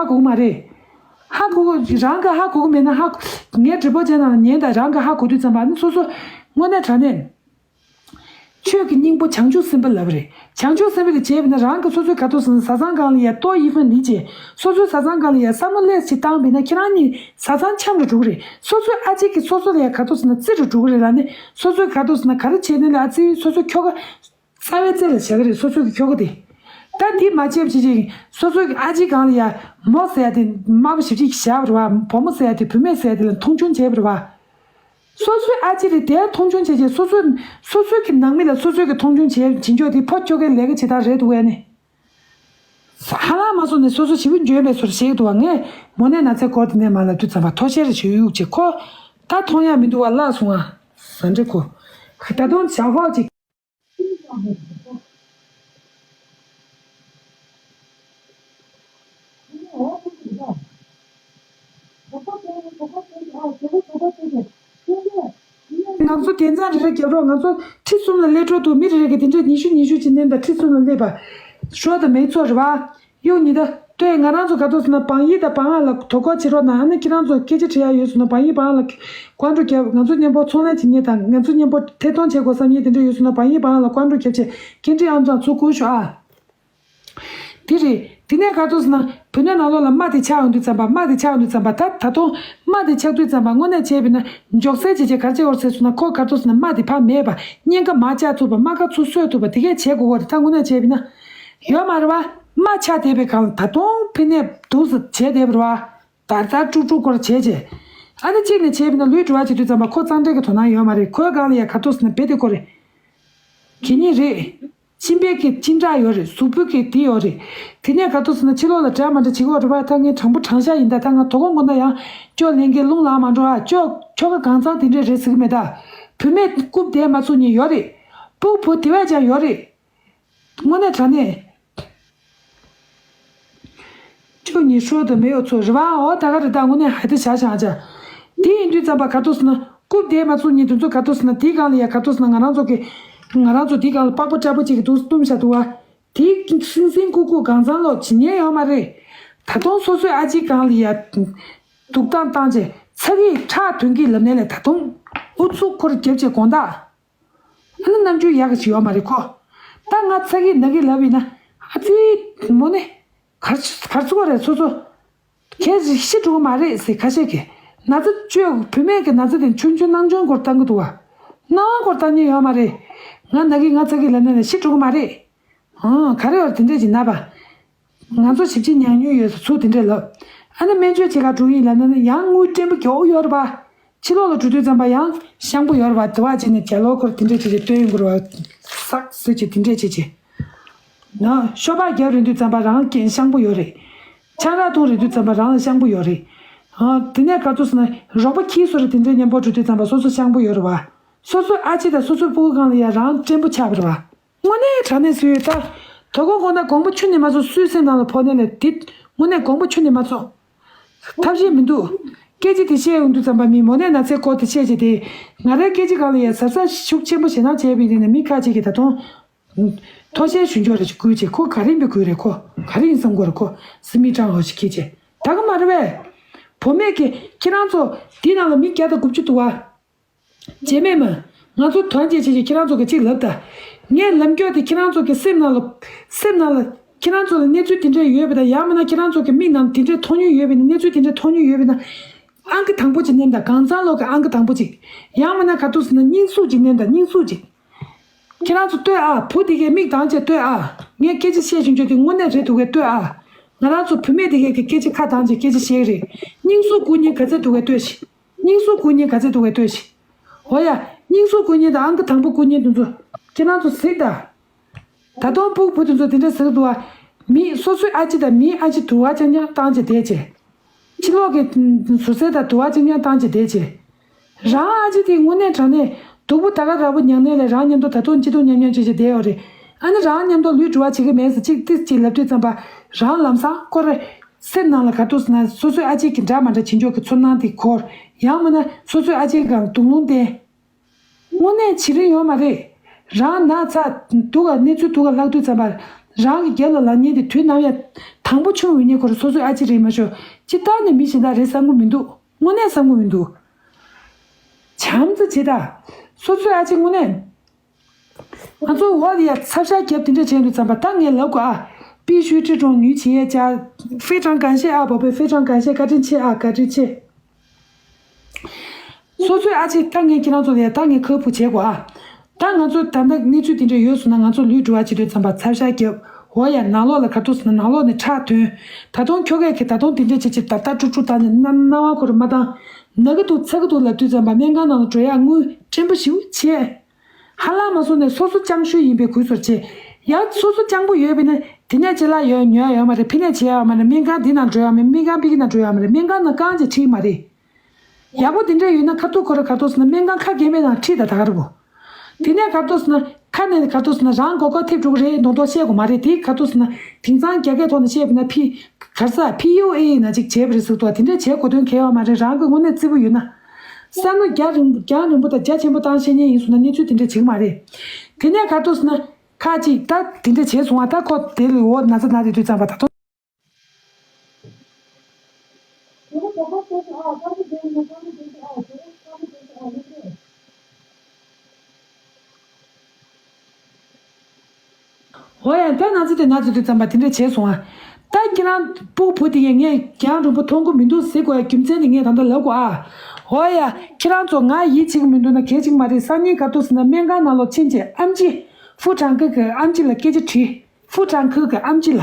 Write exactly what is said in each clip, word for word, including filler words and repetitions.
ཧ་གོ་གི་མ་རེད། ཧ་གོ་གི་རང་གི་ཧ་གོ་གི་མེད་ན་ཧ་གོ། ངའི་འདྲི་པོ་བྱས་ན་ཉན་དང་རང་གི་ཧ་གོ་དུས་ཙམ་པ་ནི་སོ་སོ་དངོས་གནས་དྲང་གནས། ཆོས་ཀྱི་སྙིང་པོ་བྱང་ཆུབ་སེམས་དཔའ་ལབ་རེད། བྱང་ཆུབ་སེམས་དཔའ་དེ་བྱས་པ་ན་རང་གི་སོ་སོའི་ག་ཐུག་སོང་ན་བཟའ་ཚང་སྒང་ལ་ཡ་ལྟོ་ཡི་ཕན་ལི་བྱས། སོ་སོའི་བཟའ་ཚང་སྒང་ལ་ཡ་བསམ་བློ་ལས་ཅིག་བཏང་བས་ན་ཁྱེད་རང་གཉིས་བཟའ་ཚང་འཆམ་རུ་འགྲོ་གི་རེད། སོ་སོའི་ཨ་ཅེ་གིས་སོ་སོ་ལ་ཡ་ག་ཐུག་སོང་ན་བརྩི་རུ་འགྲོ་གི་རེད་ལ་ནི། སོ་སོའི་ག་ཐུག་སོང་ན་ག་རེ་བྱས་ནས་ལ་ཨ་ཙི་སོ་སོའི་ཁྱོ་ག་རྩ་བའི་རྩེ་ལ་བཞག་གི་རེད། སོ་སོ་གི་ཁྱོ་ག་དེ། ད་འདི་མ་བྱས་པ་བྱེད་ཅིག་སོ་སོ་གི་ཨ་ཅེ་སྒང་ལ་ཡ་མོ་ཟེར་ཡ་དེ་དམར་པོ་ཞེ་པོ་ཅིག་བཞག་པ་རེད་བ། བུ་མོ་ཟེར་ཡ་དེ་བུད་མེད་ཟེར་ཡ་དེ་ལ་མཐོང་ཆུང་བྱས་པ་རེད་བ། སོ་སོའི་ཨ་ཅེ་རེད་དེ་མཐོང་ཆུང་བྱས་བྱས་སོ་སོ་སོ་སོ་གི་ནང་མི་ལ་སོ་སོ་གི་མཐོང་ཆུང་བྱས་བྱིན་ཆོག་དེ་ཕོ་ཁྱོ་གའི་ལས་ཀ་བྱེད་སྟངས་རེད་འདུག་ཨ་ནི། ཧ་ལམ་མ་སོང་ནས་སོ་སོ་ཞེ་པོ་འཇོན་པའི་བཟོ་འདྲ་བྱེད་ཀྱི་འདུག་བ། ངས་མོ་ནས་ན་ཚའི་སྐོར་དེ་ནས་མ་ལབ་དུས་ཙམ་པ་ཐོ་ཤེར་བྱེད་ཡུག་བྱེད་ཁོ། ད་མཐོང་ཡ་མི་འདུག་བ་བརླག་སོང་ཨ། ཟ་འདྲེ་ཁོ། ད་དུང་བྱ་ཧོག་ཅིག་ང་ཚོ་དེ་འཛིན་རེ་རེ་རྒྱབ་རོགས། ང་ཚོ་ཁྲི་གསུམ་ལ་སླེབས་འགྲོ་འདུག་མི་རེ་རེ་གི་དེ་འདྲས་ཉི་ཤུ་ཉི་ཤུ་ཅིག་མནན་དང་ཁྲི་གསུམ་ལ་སླེབས་པ། ཤོ་དང་མེད་ཚོ་རེད་བ། གཡུག་ཉི་ཟླ་ལྟོས། ང་རང་ཚོ་ག་ཐུག་སོང་ན་བང་ཡིག་དང་བང་ང་ལ་དོ་ཁུར་བྱེད་རོགས་གནང་། ཨ་ནི་ཁྱེད་རང་ཚོ་སྐད་ཆ་དྲི་ཡ་ཡོད་སོང་ན་བང་ཡིག་བང་ང་ལ་བཀའ་འགྲོ་རྒྱབ། ང་ཚོ་མཉམ་པོ་ཚོང་ལས་བྱེད་མཁན་དང་ང་ཚོ་མཉམ་པོ་ཐད་གཏོང་བྱེད་དགོས་བསམ་མཁན་དེ་འདྲ་ཡོད་སོང་ན་བང་ཡིག་བང་ང་ལ་བཀའ་འགྲོ་རྒྱབ་བྱས་སྐད་འཕྲིན་ཨང་གྲངས་ཚུར་བསྐུར་ཤོག་ཨ། དེ་རེད། དེ་ནས་ག་ཐུག་སོང་ན་བོད་ནས་ནང་ལོགས་ལ་དམག་དེ་ཆགས་ཡོང་དུས་ཙམ་པ། དམག་དེ་ཆགས་ཡོང་དུས་ཙམ་པ། ད་ད་དུང་དམག་དེ་ཆགས་དུས་ཙམ་པ་དངོས་གནས་བྱས་པས་ན་མགྱོགས་སེ་བྱས་བྱས་ག་རེ་བྱེད་དགོས་རེད་ཟེར་སོང་ན། ཁོ་ག་ཐུག་སོང་ན་དམག་དེ་ཕར་མེད་པ་གཉན་ཁ་མར་བཅག་ཐུབ་པ། དམག་ཁ་ཚུར་གསོད་ཐུབ་པ་དེ་གས་བྱེད་དགོས་ཀྱི་རེད། ད་དངོས་གནས་བྱས་པས་ན་ཡོད་མ་རེད་བ། དམག་ཆགས་བསྡད་པའི་སྒང་ལ་ད་དུང་ཕན་ནས་སྡུག་ས་བྱས་བསྡད་པ་རེད་བ། དར་དར་ཀྲུག་ཀྲུག་སྐོར་བྱས་བྱས། ཨ་ནི་གཅིག་ནས་བྱས་པས་ན་ལུས་འགྲོ་བ་བྱེད་དུས་ཙམ་པ་ཁོ་གཙང་སྦྲ་གི་དོ་སྣང་ཡོད་མ་རེད། ཁོའི་སྒང་ལ་ཡ་ག་ཐུག་སོང་ན་བེ་དེ་ཀོ་རེད། གད་སྙིགས་རེད། མཆིན་པའི་གི་གཅིན་ཁྲག་ཡོད་རེད། གཟུགས་པོའི་གི་དེ་ཡོད་རེད། དེ་ནས་ག་ཐུག་སོང་ན་ཕྱི་ལོགས་ལ་འདྲ་མ་འདྲ་བྱེད་ཀྱི་ཡོད་རེད་བ། ད་ངས་དྲང་པོ་དྲང་བཞག་ཡིན། ད་ད་ང་དོ་དགོང་དགོང་ད་ཡང་ཅོ་ལེན་གི་རླུང་ལངས་མ་འགྲོ་ཨ། ཅོ་ཁྱོ་ག་གང་ཚང་དེ་འདྲས་རེད་ཟེར་གི་མེད། ད་བུད་མེད་རྐུབ་དེ་མ་ཚུགས་མཁན་ཡོད་རེད། སྤུ་གུ་བུ་དེ་བས་ཀྱང་ཡོད་རེད། དངོས་གནས་དྲང་གནས། ཁྱོད་ཉིད་ཧྲོལ་དུ་མེ་ཡོད་ཚོ་རེད་བ། འོ་ད་ག་རེད། ད་དངོས་གནས་ཧ་དེ་བྱ་བྱ་བྱ། དེ་ཡིན་དུས་ཙམ་པ་ག་ཐུག་སོང་ན་རྐུབ་དེ་མ་ཚུགས་མཁན་དེ་ཚོ་ག་ཐུག་སོང་ན་དེའི་སྒང་ལ་ཡ་ག་ཐུག་སོང་ན་ང་རང་ཚོ་གི་ང་རང་ཚོ་དེའི་སྒང་ལ་པགས་པ་སྐྲ་པོ་གཅིག་གི་འདུག་བཏུམ་བཞག་འདུག་བ། དེ་སིང་སིང་ཀུ་ཀུ་གང་ཚང་ལོག་བྱེད་མཁན་ཡོད་མ་རེད། ད་དུང་སོ་སོའི་ཨ་ཅེའི་སྒང་ལ་ཡ་འདུག་སྟངས་བཏང་བྱས་ཚ་གི་ཁྲག་ཐོན་གི་ལབ་ནས་ལས་ད་དུང་ཨུ་ཚུགས་ཁོར་རྒྱབ་བྱས་དགོངས་དག་ཨ་ནི་རྣམ་འགྱུར་ཡག་གི་ཞིག་ཡོད་མ་རེད་ཁོ། ད་ང་ཚ་གི་ན་གི་ལབ་ཡིན་ན་ཨ་ཙི་མོ་ནི་གར་གར་ཚུགས་པ་རེད། སོ་སོ་གས་ཤི་འགྲོ་གི་མ་རེད་ཟེར། ཁ་ཤས་ཀྱིས་ན་ཚ་བཅོས། བུད་མེད་ཀྱི་ན་ཚ་དེ་ཆུང་ཆུང་སྣང་ཆུང་སྐོར་བཏང་གི་འདུག་བ། སྣང་བ་སྐོར་བཏང་མཁན་ཡོད་མ་རེད། ང་ན་གི་ང་ཚ་གི་ལབ་ན་ནས་ཤི་འགྲོ་གི་མ་རེད། ཨང་ག་རེ་ཡོད་དེ་འདྲས་ཀྱི་ན་པ། ང་ཚོ་ཞིབ་ཕྱི་ཉག་ཉོས་ཡོད་ས་ཚུར་དེ་འདྲས་ལབ། ཨ་ནི་སྨན་བཅོས་བྱེད་ག་འགྲོ་ཡིན་ལབ་ན་ནི་ཡང་དངུལ་བརྟན་པོ་མགྱོགས་ཡོད་རེད་པ། ཕྱི་ལོགས་ལ་འགྲོ་དུས་ཙམ་པ་ཡང་ཤང་པོ་ཡོད་རེད་པ། དུ་བ་བྱས་ནས་རྒྱ་ལོ་ཁོར་དེ་འདྲས་བྱས་བྱས་སྟོན་ཡོང་གི་རེད་པ། སག་སེ་བྱས་དེ་འདྲས་བྱས་བྱས། ན་ཤོ་སྦག་རྒྱབ་རན་དུས་ཙམ་པ་རང་རྐྱེན་ཤང་པོ་ཡོད་རེད། ཆང་རག་འཐུང་རན་དུས་ཙམ་པ་རང་ལ་ཤང་པོ་ཡོད་རེད། ཨ་དེ་ནས་ག་ཚོད་སོང་ན་རོགས་པ་ཁྱི་སོ་རེ་དེ་འདྲས་མཉམ་པོ་འགྲོ་དུས་ཙམ་པ་སོ་སོ་ཤང་པོ་ཡོད་རེད་པ། སོ་སོའི་ཨ་ཅེ་དང་སོ་སོའི་སྤུ་གུ་སྒང་ལ་ཡང་རང་བརྟན་པོ་ཆགས་པ་རེད་པ། དངོས་གནས་དྲང་གནས་སུ་ཡོད་ད། དོ་དགོང་དགོང་ན་དགོངས་པ་ཆུ་ནས་མ་ཚོ་སུའི་སེམས་ནང་ལ་ཕོག་ནས་ལས་དེ་དངོས་གནས་དགོངས་པ་ཆུ་ནས་མ་ཚོ། ཐབས་ཤེས་མི་འདུག་སྐད་ཆ་དེ་བཤད་ཡོང་དུས་ཙམ་པ་མི་མོ་ནས་ན་ཚའི་སྐོར་དེ་བཤད་བྱས་ཏེ། ང་རའི་སྐད་ཆ་གང་ལ་ཡ་གཟབ་གཟབ་ཤུགས་ཆེན་པོ་ཞེ་དྲག་བྱས་པའི་རིང་ནས་མི་ཁ་ཅིག་གིས་ད་དུང་། ཐོ་ཤལ་ཞུ་འཇོག་རེ་ཅིག་བསྐུལ་བྱས་ཁོ་ག་རེ་ཡིན་པའི་བསྐུལ་རེད། ཁོ་ག་རེ་ཡིན་བསམ་གོ་རེད། ཁོ་སི་མི་ཀྲང་ཧོ་ཞིག་ཁྱེད་ཅེ་ད་ག་མ་རེད་པས། བུ་མེད་ཀྱི་ཁྱེད་རང་ཚོ་དེའི་ནང་ལ་མི་བརྒྱ་དང་དགུ་བཅུ་འདུག་བ། བྱས་མེད་མ། ང་ཚོ་ཐོན་སྐྱེད་བྱེད་ཀྱི་ཁྱེད་རང་ཚོ་གི་གཅིག་ལབ་ད། ངས་ལབ་རྒྱུ་དེ་ཁྱེད་རང་ཚོ་གི་སེམས་ནང་ལ། སེམས་ནང་ལ་ཁྱེད་རང་ཚོ་ལ་གནས་ཚུལ་དེ་འདྲ་ཡོད་པ་དང་ཡང་མིན་ན་ཁྱེད་རང་ཚོ་གི་མིག་ནང་དེ་འདྲ་མཐོང་མྱོང་ཡོད་པ་ན་གནས་ཚུལ་དེ་འདྲ་མཐོང་མྱོང་ཡོད་པ་ན། ཨང་ཀི་དང་པོ་ཅིག་མནན་ད། གང་ཚང་ལོག་གི་ཨང་ཀི་དང་པོ་ཅིག་ཡང་མིན་ན་ག་ཐུག་སོང་ན་སྙིང་ཟུག་ཅིག་མནན་ད། སྙིང་ཟུག་ཅིག་ཁྱེད་རང་ཚོ་ལྟོས་ཨ། བུ་དེ་གའི་མིག་གདངས་བྱས་ལྟོས་ཨ། ངས་སྐད་ཆ་བཤད་བཞིན་བརྗོད་དེ་དངོས་གནས་རེད་འདུག་གས་ལྟོས་ཨ། ང་རང་ཚོ་བུད་མེད་དེ་གའི་གི་སྐད་ཆ་ཁ་གདངས་བྱས་སྐད་ཆ་བཤད་ཀྱི་རེད། སྙིང་ཟུག་ཁུག་མཁན་ག་ཚད་འདུག་གས་ལྟོས་ཤིག་སྙིང་ཟུག་ཁུག་མཁན་ག་ཚད་འདུག་གས་ལྟོས་ཤིག་འོ་ཡ། སྙིང་ཟུག་ཁུག་མཁན་དང་ཨང་ཀི་དང་པོ་ཁུག་མཁན་དེ་ཚོ་ཁྱེད་རང་ཚོ་གཟིགས་ད། ད་དུང་སྤུ་གུ་བུ་དེ་ཚོ་དེ་འདྲ་ཟེར་གི་འདུག་ཨ། མི་སོ་སོའི་ཨ་ཅེ་དང་མིའི་ཨ་ཅེ་དུ་བ་རྐྱང་རྐྱང་བཏང་བྱས་བསྡད་བྱས། ཕྱི་ལོགས་ཀྱི་ཟུར་ཟའི་དང་དུ་བ་གཅིག་མཉམ་བཏང་བྱས་བསྡད་བྱས། རང་ཨ་ཅེ་དེ་དངོས་གནས་དྲང་གནས་སྡུག་པོ་ད་ག་ར་བོ་མྱངས་ནས་ལས་རང་མཉམ་དུ་ད་དུང་སྐྱིད་སྡུག་མཉམ་མཉམ་བྱས་བྱས་བསྡད་ཡོད་རེད། ཨ་ནི་རང་མཉམ་དུ་ལུས་འགྲོ་བ་བྱེད་ཀྱི་མེད་ཟེར་གཅིག་ཏིས་གཅིག་ལབ་དུས་ཙམ་པ། རང་ལམ་སང་ཁོ་རེ་སེམས་ནང་ལ་ག་དུས་ན་སོ་སོའི་ཨ་ཅེ་གི་འདྲ་མ་འདྲ་བྱེད་འཇོག་གི་ཚོར་སྣང་དེ་འཁོར། ཡང་མིན་ན་སོ་སོའི་ཨ་ཅེ་གང་སྡུག་ལུང་བསྟན། དངོས་གནས་བྱེད་རིན་ཡོད་མ་རེད། རང་ན་ཚ་སྡུག་ག་གནས་ཚུལ་སྡུག་ག་ལྷག་དུས་ཙམ་པར། རང་གི་རྒྱབ་ལ་ལངས་མཁན་དེ་དུས་ནམ་ཡང་དང་པོ་ཆུང་བའི་ཉེ་འཁོར་སོ་སོའི་ཨ་ཅེ་རེད་མ་ཤོག་ཅི་ལྟར་ནས་མི་གཞན་དག་རེད་བསམ་གི་མི་འདུག་དངོས་གནས་བསམ་གི་མི་འདུག་བྱམས་བརྩེ་བྱེད་དང་། སོ་སོའི་ཨ་ཅེ་དངོས་གནས། ང་ཚོ་འོག་ལ་ཡ་ཚབ་ཤ་རྒྱབ་དེ་འདྲ་བྱས་འདུག་ཙམ་པ་ད་ངས་ལབ་དགོས་ཨ། 必须这种女企业家非常感谢啊，宝贝，非常感谢，བཀའ་དྲིན་ཆེ་ཨ། བཀའ་དྲིན་ཆེ། སོ་སོའི་ཨ་ཅེ་ད་ངས་ཁྱེད་རང་ཚོ་ལ་ཡ་ད་ངས་ཁ་ཕུ་བྱེད་དགོས་ཨ། ད་ང་ཚོ་ད་ལྟ་གནས་ཚུལ་དེ་འདྲ་ཡོད་སོང་ན་ང་ཚོ་ལུས་འགྲོ་བ་བྱེད་དུས་ཙམ་པ་ཚབ་ཤ་རྒྱབ། འོ་ཡ་ནང་ལོགས་ལ་ག་ཐུག་སོང་ན་ནང་ལོགས་ནས་ཁྲག་ཐོན། ད་དུང་ཁྱོ་གས་ཀྱི་ད་དུང་དེ་འདྲ་བྱེད་ཅིག་ད་ལྟ་ཀྲུག་ཀྲུག་བཏང་ནས་རྣ་རྣ་བ་ཁོ་ར་མ་བཏང་། ན་གི་འདུག་ཚ་གི་འདུག་ལབ་དུས་ཙམ་པ་སྨན་ཁང་ནང་ལ་འགྲོ་ཡ་དངུལ་ཕྲན་བུ་ཞིག་བྱས། ཧ་ལམ་མ་སོང་ནས་སོ་སོ་སྤྱང་ཤོས་ཡིན་པའི་གུས་ཟུར་བྱས། ཡང་སོ་སོ་སྤྱང་པོ་ཡོད་པས་ན་དེ་ནས་ཅི་ལ་ཡོད་ཉོ་ཡ་ཡོད་མ་རེད། ཕི་ནས་བྱེད་ཡ་ཡོད་མ་རེད། སྨན་ཁང་འདི་ནང་འགྲོ་ཡ་མེད། སྨན་ཁང་ཕི་གི་ནང་འགྲོ་ཡ་མ་རེད། སྨན་ཁང་ནང་རྐང་གཅིག་ཁྲིད་མ་རེད། ཡག་པོ་དེ་འདྲ་ཡོད་ན་ཁ་ཐུག་ཁོ་ར་ག་ཐུག་སོང་ན་སྨན་ཁང་ཁ་གས་མེད་ནང་ཁྲིད་ད་ད་ག་རེ་བོ། དེ་ནས་ག་ཐུག་སོང་ན་ཁ་ནས་ག་ཐུག་སོང་ན་རང་མགོ་སྐོར་ཐེབས་འགྲོ་གི་རེད་མདོག་མདོག་བཤད་དགོས་མ་རེད། དེ་ག་ཐུག་སོང་ན་དེང་སང་རྒྱ་སྐད་ཐོག་ནས་བཤད་པ་ན་ཕི་གར་ས་ཕི་ཡུ་ཨེ་ཡིན་ན་ཅིག་བྱས་པ་རེད་ཟེར་འདུག་དེ་འདྲ་བྱས་གོ་དོན་གལ་ཡོད་མ་རེད། རང་གི་དངོས་གནས་བརྩེ་པོ་ཡོད་ན། བསམ་བློ་རྒྱ་རིང་རྒྱང་རིང་པོ་དང་རྒྱ་ཆེན་པོ་བཏང་ཤེས་མཁན་ཡིན་སོང་ན་གནས་ཚུལ་དེ་འདྲ་བྱེད་ཀྱི་མ་རེད། དེ་ནས་ག་ཐུག་སོང་ན་ཁ་ཅིག་ད་དེ་འདྲ་བྱས་སོང་ང་། ད་ཁོ་དེ་ལ་འོ་ན་ཚ་ན་དེ་དུས་ཙམ་པ་ད་དུང་། འོ་ཡ་ད་ན་ཚ་དེ་ན་ཚ་དུས་ཙམ་པ་དེ་འདྲ་བྱས་སོང་ང་། ད་ཁྱེད་རང་སྤུ་གུ་བུ་དེ་ཡས་ངས་རྒྱང་རིང་པོ་མཐོང་གི་མི་འདུག་ཟེར་དགོས་ཡ་རྒྱུ་མཚན་དེ་ངས་ད་ལྟ་ལབ་དགོས་ཨ། འོ་ཡ་ཁྱེད་རང་ཚོ་ང་ཡིད་ཆེས་ཀྱི་མི་འདུག་ན་གལ་ཆེ་གི་མ་རེད། སང་ཉིན་ག་ཐུག་སོང་ན་སྨན་ཁང་ནང་ལོགས་ཕྱིན་བྱས་ཨམ་ཆི་ཧྥུ་ཁྲང་ཁི་གི་ཨམ་ཆི་ལ་སྐད་ཆ་དྲིས། ཧྥུ་ཁྲང་ཁི་གི་ཨམ་ཆི་ལ།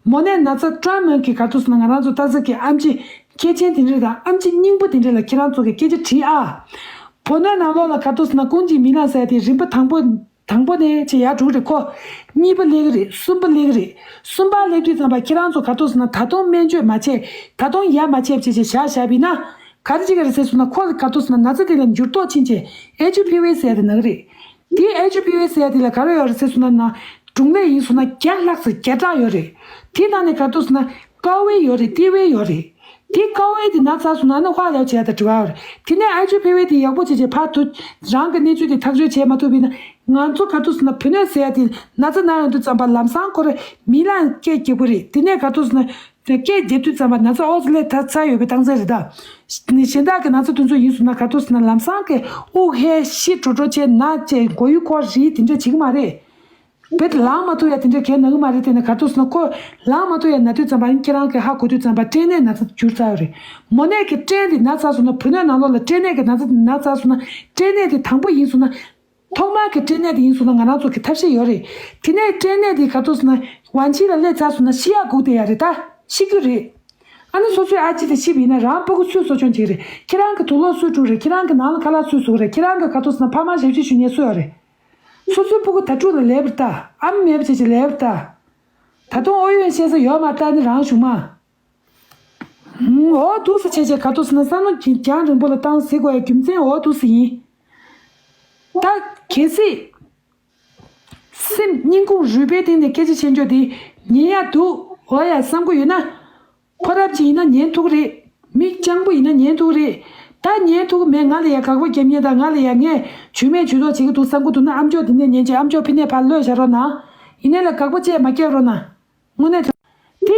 མོ་ནད་ན་ཚ་ཀྲང་མོན་གྱི་ག་ཐུག་སོང་ན་ང་རང་ཚོ་ཏ་ཟི་གི་ཨམ་ཆི་མཁས་ཅན་དེ་འདྲ་དང་ཨམ་ཆི་རྙིང་པ་དེ་འདྲ་ལ་ཁྱེད་རང་ཚོ་གི་སྐད་ཆ་དྲིས་ཨ། བོད་ནང་ནང་ལོགས་ལ་ག་ཐུག་སོང་ན་ཀུན་གྱིས་མི་ལ་ཟེར་དེ་རིམ་པ་དང་པོ་དང་པོ་ནས་ཆེ་ཡར་འགྲོ་གི་རེད། ཁོ་གཉིས་པ་སླེབས་ཀྱི་རེད། གསུམ་པ་སླེབས་ཀྱི་རེད། གསུམ་པ་སླེབས་དུས་ཙམ་པ་ཁྱེད་རང་ཚོ་ག་ཐུག་སོང་ན་ད་དུང་སྨན་བཅོས་མ་བྱས། ད་དུང་ཡ་མ་བྱས་བྱས་བྱས་བཞག་བཞག་པ་ཡིན་ན། ག་རེ་བྱེད་ཀྱི་རེད་ཟེར་སོང་ན་ཁོ་ག་ཐུག་སོང་ན་ན་ཚ་དེ་ལ་འགྱུར་ལྡོག་ཕྱིན་བྱས་ཨེ་ཆི་ཕི་ཝི་ཟེར་ཡ་དེ་ན་གི་རེད། དེ་ཨེ་ཆི་ཕི་ཝི་ཟེར་ཡ་དེ་ལ་ག་རེ་ཡོད་རེད་ཟེར་སོང་ན་ན། སྒྲུང་ལས་ཡིན་སོང་ན་བརྒྱ་ལྷག་ཙམ་བརྒྱ་ཕྲག་ཡོད་རེད། དེ་ནང་ནས་ག་ཐུག་སོང་ན་ཀའོ་ཝེ་ཡོད་རེད། ཏི་ཝེ་ཡོད་རེད། དེ་ཀའོ་ཝེ་དེ་ན་ཚ་སོང་ན་ནི་ཧྭ་ལེའོ་བྱས་ཏེ་དྲི་བ་ཡོད་རེད། དེ་ནས་ཨེ་ཆི་ཕི་ཝི་དེ་ཡག་པོ་བྱས་བྱས་ཕར་དུ་རང་གི་གནས་ཚུལ་དེ་ཐག་གཅོད་བྱས་མ་ཐུབ་པ་ཡིན་ན་ང་ཚོ་ག་ཐུག་སོང་ན་བུ་སྣོད་ཟེར་ཡ་དེ་ན་ཚ་ན་ཡོང་དུས་ཙམ་པ་ལམ་སང་ཁོ་རེ་མི་ལ་སྐད་རྒྱག་གི་རེད། དེ་ནས་ག་ཐུག་སོང་ན་སྐད་རྒྱག་དུས་ཙམ་པ་ན་ཚ་ཨོ་ཙི་ལས་ད་ཚ་ཡོད་པའི་རྟགས་མཚན་རེད་ད། གཞན་དག་གི་ན་ཚ་དེ་ཚོ་ཡིན་སོང་ན་ག་ཐུག་སོང་ན་ལམ་སང་གི་དབུགས་ཧལ་ཤི་འགྲོ་འགྲོ་བྱས་ན་བྱས་མགོ་ཡུ་འཁོར་རིལ་དེ་འདྲ་བྱེད་ཀྱི་མ་རེད། བེད་ལངས་མ་ཐུབ་ཡ་དེ་འདྲ་གས་ན་གི་མ་རེད། དེ་ནས་ག་ཐུག་སོང་ན་ཁོ་ལངས་མ་ཐུབ་ཡ་ན་དུས་ཙམ་པ་ནི་ཁྱེད་རང་གི་ཧ་གོ་དུས་ཙམ་པ་སྐྲན་ནད་ན་ཚ་འགྱུར་ཚར་ཡོད་རེད། མོ་ནད་ཀྱི་སྐྲན་དེ་ན་ཚ་སོང་ན་བུ་སྣོད་ནང་ལོགས་ལ་སྐྲན་ནད་ཀྱི་ན་ཚ་དེ་ན་ཚ་སོང་ན་སྐྲན་ནད་དེ་དང་པོ་ཡིན་སོང་ན་ཐོག་མར་གྱི་སྐྲན་ནད་དེ་ཡིན་སོང་ན་ང་རང་ཚོ་གི་ཐབས་ཤེས་ཡོད་རེད། དེ་ནས་སྐྲན་ནད་དེ་ག་ཐུག་སོང་ན་ཝང་ཆི་ལ་སླེབས་ཚར་སོང་ན་ཤི་ཡག་སྒུག་བསྡད་ཡ་རེད་ད། ཤི་རྒྱུ་རེད། ཨ་ནི་སོ་སོའི་ཨ་ཅེ་དེ་ཤི་བ་ཡིན་ན་རང་ཕྲུ་གུ་སུས་གསོ་སྐྱོང་བྱེད་ཀྱི་རེད། ཁྱེད་རང་གི་དུག་ལོག་སུས་བཀྲུ་རེད། ཁྱེད་རང་གི་ནང་ལ་ཁ་ལག་སུས་བཟོ་གི་རེད། ཁྱེད་རང་གི་ག་ཐུག་སོང་ན་ཕ་མ་ཞབས་ཕྱི་ཞུ་མཁན་སུ་ཡོད་རེད། སོ་སོའི་ཕྲུ་གུ་དྭ་ཕྲུག་ལ་ལབ་པར་ལྟ། ཨ་མ་མེད་པ་བྱས་བྱས་ལབ་པར་ལྟ། ད་དུང་ཨོ་ཡོན་བཤད་ས་ཡོད་མ་རེད་ད། ཨ་ནི་རང་གཞུང་མ། ཨོ་འདུག་སེ་བྱས་བྱས་ག་ཐུག་སོང་ན་བསམ་བློ་རྒྱང་རིང་པོ་ལ་བཏང་ཟེར་དགོས་ཡ་རྒྱུ་མཚན་ཨོ་འདུག་སེ་ཡིན། ད་གལ་སྲིད། སེམས་སྙིང་ཁུང་རུས་པའི་གཏིང་ནས་སྐད་ཆ་བཤད་འཇོག་དེ་ཉན་ཡ་འདུག་འོ་ཡ་བསམ་གི་ཡོད་ན། ཁོ་རབ་ཅིག་ཡིན་ན་ཉན་ཐུབ་ཀྱི་རེད། མི་སྤྱང་པོ་ཡིན་ན་ཉན་ཐུབ་ཀྱི་རེད། ད་ཉན་ཐུབ་ཀྱི་མེད། ང་ལ་ཡ་དགག་པ་རྒྱབ་མཁན་དང་ང་ལ་ཡ་ངས་ཇུས་མེད་ཇུས་གཏོགས་བྱེད་ཀྱི་འདུག་བསམ་གི་འདུག་ན་ཨ་མཆོག་འདི་ནས་ཉན་བྱས་ཨ་མཆོག་ཕི་ནས་ཕར་གློད་བཞག་རོགས་གནང་། ཡིན་ནའི་ལ་དགག་པ་བཅས་མ་རྒྱབ་རོགས་གནང་། དངོས་གནས།